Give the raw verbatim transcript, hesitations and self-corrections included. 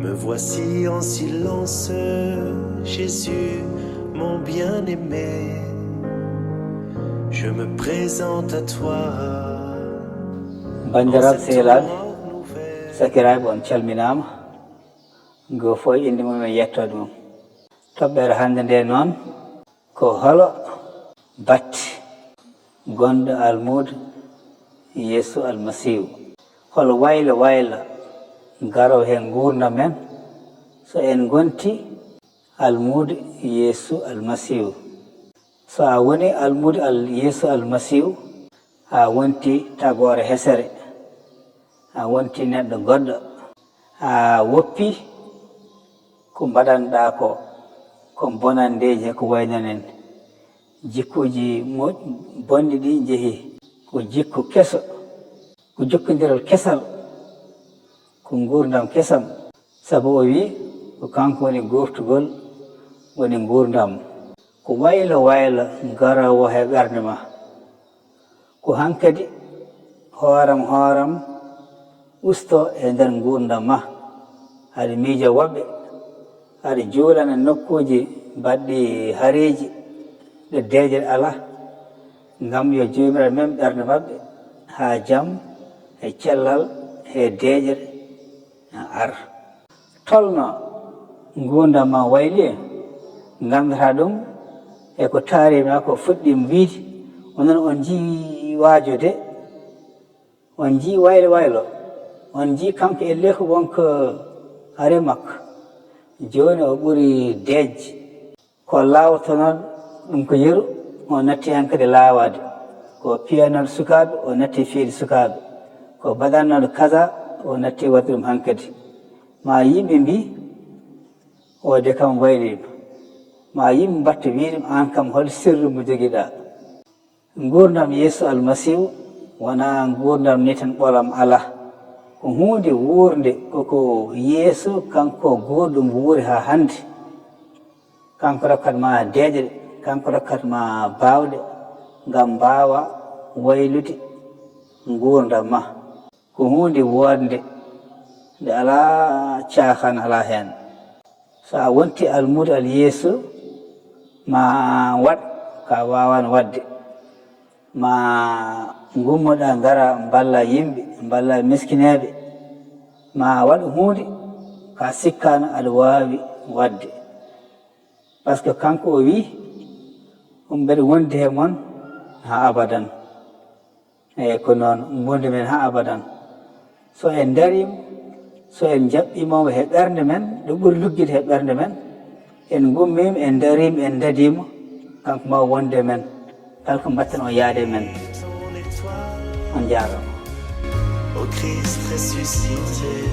Me voici en silence, Jésus, mon bien-aimé. Je me présente à toi. Banndiraaɓe sehilaaɓe, sakiraaɓe, on calminaama. Goo fof e innde mum e yettoode mum. Toɓɓere hannde nde noon ko holo batte gonɗo almuudo Yeesu Almasiihu? Holo waylo waylo garoowo he nguurndam men so en ngonti almuudo Yeesu Almasiihu? So a woni almuudo al Yeesu Almasiihu, a wonti tagoore hesere, a wonti neɗɗo goɗɗo, a woppi ko mbaɗanɗaa ko, ko bonanndeeji e ko waynonen. Jikkuuji moƴ bonɗi ɗi njehi ko jikku keso, ko jokkondiral kesal, ko nguurndam kesam. Sabu o wi ko kanko woni goortugol, woni nguurndam. Ko waylo waylo garoowo he ɓernde ma. Ko hankadi hooram hooram usto e nder nguurndam ma. Aɗa miijo woɓɓe, aɗa juulana nokkuuji baɗɗi hareeji ɗo deeƴere alaa, ngam yo Joomiraaɗo mem ɓernde maɓɓe haa jam e cellal e deeƴere ar. Tolno nguurndam ma wayli, nganndataa ɗum e ko taariima ko fuɗɗiima wiyde. Onon on njii waajo de, on njii waylo waylo, on njii kanko e leeku wonko are makko. Jooni o ɓuri deeƴde. Ko laawtonooɗo ɗum ko yeru, o natti hankadi laawaade. Ko piyanooɗo sukaaɓe, o natti fiyde sukaaɓe. Ko baɗannooɗo kaza, o natti waɗde ɗum hankadi. Ma yimɓe mbii, o de kam wayliima. Ma yimɓe mbatta wiide ma, aan kam hol sirru mo jogiɗaa? Nguurndam Yeesu Almasiihu wonaa nguurndam ni tan ɓolam alaa. Ko huunde wuurnde, ko ko Yeesu kanko guurɗo wuuri haa hannde. Kanko rokkat ma deeƴre, kanko rokkat ma baawɗe ngam mbaawa waylude nguurndam ma. Ko huunde woodnde nde alaa caaxaan alaa heen. So a wonti almuudo al Yeesu, ma waɗ ka waawan waɗde. Ma ngummoɗaa ngara mballa yimɓe, mballa miskineeɓe. Ma waɗ huunde ka sikkaano aɗa waawi waɗde. Parce que kanko o wi, on mbeɗa wondi he mon haa abadan. Eyi, ko noon, ngondi men haa abadan. So en ndariima, so en njaɓɓiima mo he ɓernde men, ɗo ɓuri luggude he ɓernde men, en ngummiima, en ndariima, en ndadiima, kanko ma wonde men, kala ko mbatten o yaade men. On njaaraama. Au Christ ressuscité,